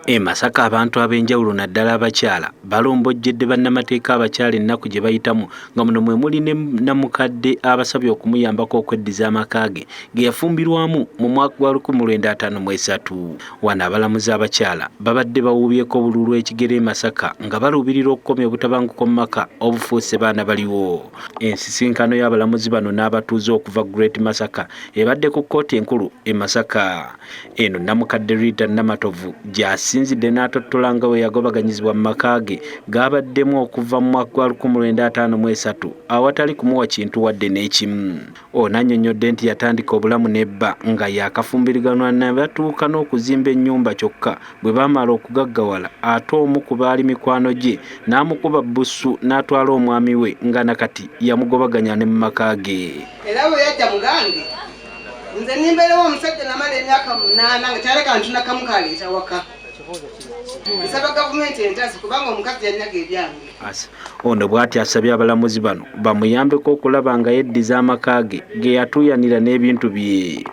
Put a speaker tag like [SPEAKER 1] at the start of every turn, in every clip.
[SPEAKER 1] E Masaka abantu ab'enjawulo naddala abakyala balombojjedde bannamateeka abakyala ennaku gye bayitamu nga muno mwe muli ne namukadde abasabye okumuyambako okweddiza amaka ge ge yafumbirwamu mu mwaka gwa 1953. Wano abalamuzi abakyala babadde bawuubyeko obululu ekigere e Masaka nga baluubirira okukomya obutabanguko mu maka obufuuse baana baliwo. Ensisinkano y'abalamuzi bano n'abatuuze okuva Great Masaka ebadde ku kkooti enkulu e Masaka. Eno Namukadde Rita Namatovu gy'asinzidde n'atottola nga bwe yagobaganyizibwa mu maka ge g'abaddemu okuva mu mwaka gwa 1953 awatali kumuwa kintu wadde n'ekimu. Ono annyonnyodde nti yatandika obulamu ne bba nga yaakafumbiriganwa ne batuuka n'okuzimba ennyumba kyokka bwe baamala okugaggawala ate omu ku baali mikwano gye n'amukuba bbusu n'atwala omwami we nga na kati yamugobaganya ne mu maka ge.
[SPEAKER 2] Era bwe yajja mugange nze nimbeerewo omusajja namala emyaka 8 nga tyaleka ntu nakamu kaleeta waka. Nsaba gavumenti entaase kubanga omukazi yanyaga ebyange.
[SPEAKER 1] Ono bw'ati asabye abalamuzi bano bamuyambeko okulaba nga yeddiza amaka ge ge yatuuyanira n'ebintu bye.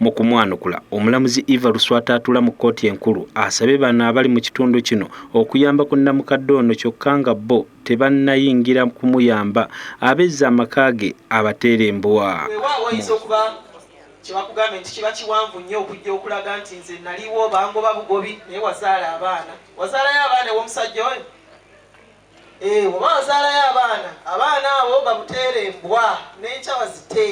[SPEAKER 1] Mu kumwanukula, omulamuzi Eva Luswata atuula mu kkooti enkulu asabye bano abali mu kitundu kino okuyamba ku nnamukadde ono kyokka nga bo tebannayingira kumuyamba abezza amaka ge abateere embwa.
[SPEAKER 3] Weewaawo oyinza okuba kye bakugambye nti kiba kiwanvu nnyo okujja okulaga nti nze naliwo bangoba bugobi naye wazaala abaana. Wazaalayo abaana ew'omusajja oyo? Eh, oba wazaalayo abaana, abaana abo babuteere embwa n'enkya bazite.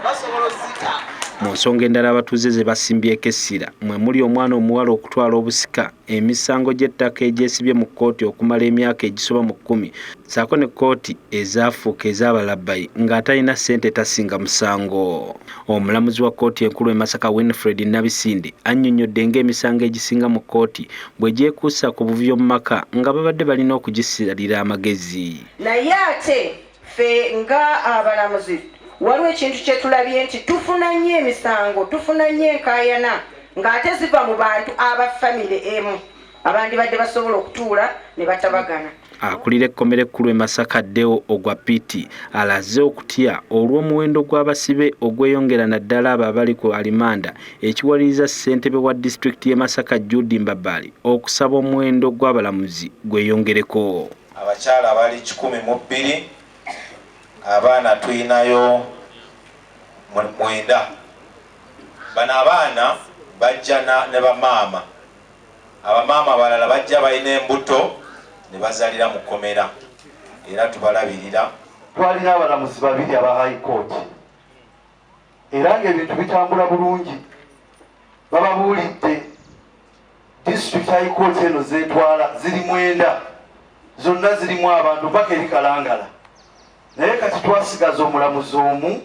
[SPEAKER 3] Basobola ozita.
[SPEAKER 1] Mu nsonga endala abatuuze ze basimbyeko essira mwe muli omwana omuwala okutwala obusika, emisango gy'ettaka egyesibye mu kkooti okumala emyaka egisoba mu 10 ssaako ne kkooti ezaafuuka ez'abalabbayi ng'atalina ssente tasinga musango. Omulamuzi wa kkooti enkulu e Masaka Winfred Nabisinde annyonnyodde ng'emisango egisinga mu kkooti bwe gyekuusa ku buvuyo mu maka nga babadde balina okugisalira amagezi.
[SPEAKER 4] Naye ate ffe nga abalamuzi waliwo ekintu kye tulabye nti tufuna nnyo emisango, tufuna nnyo enkaayana ng'ate ziva mu bantu aba famire emu abandibadde basobola okutuula ne batabagana.
[SPEAKER 1] Akulira ekkomera ekkulu e Masaka Deo Ogwapiti alaze okutya olw'omuwendo gw'abasibe ogweyongera naddala abo abali ku alimanda ekiwaliriza ssentebe wa disitulikiti y'e Masaka Jude Mbabaali okusaba omuwendo gw'abalamuzi gweyongereko.
[SPEAKER 5] Abakyala bali 102, abaana tulinayo 9. Bano abaana bajja ne bamaama. Abamaama abalala bajja balina embuto ne bazalira mu kkomera era tubalabirira.
[SPEAKER 6] Twalina abalamuzi 2 aba High Court era ng'ebintu bitambula bulungi. Bababuulidde district High Court eno zetwala ziri 9, zonna zirimu abantu mpaka eri Kalangala, naye kati twasigaza omulamuzi omu.